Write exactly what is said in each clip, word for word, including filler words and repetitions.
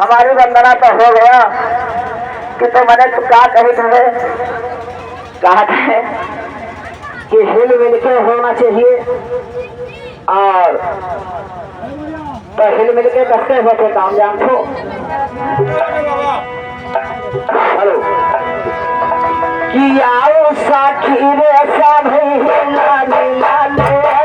हमारी वंदना तो हो गया कि तो मैंने तो का कही तुम्हें, कहा था कि हिल मिल के होना चाहिए। और तो हिल मिल के करते हो तो काम जान हो। हेलो। कि आओ साखी रे साभे हिला मिला ले।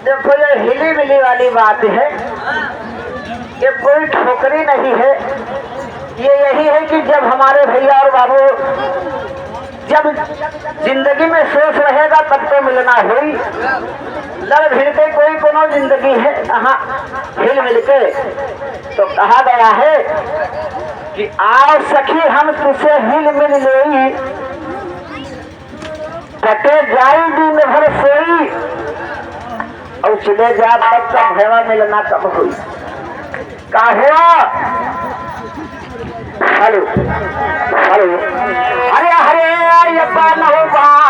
देखो, ये हिली मिली वाली बात है, ये कोई ठोकरी नहीं है। ये यही है कि जब हमारे भैया और बाबू, जब जिंदगी में सोच रहेगा, तब तो मिलना हुई। लड़ भिड़ के कोई कोनो जिंदगी है? हाँ, हिल मिल के। तो कहा गया है कि आओ सखी, हम तुझसे हिल मिल लेई, कटे जाई दिन भर सोई, और चले जा तब तक भैया मिलना कब हुई? का हुआ? हेलो, हेलो। अरे, अरे, ये बात न हो बा।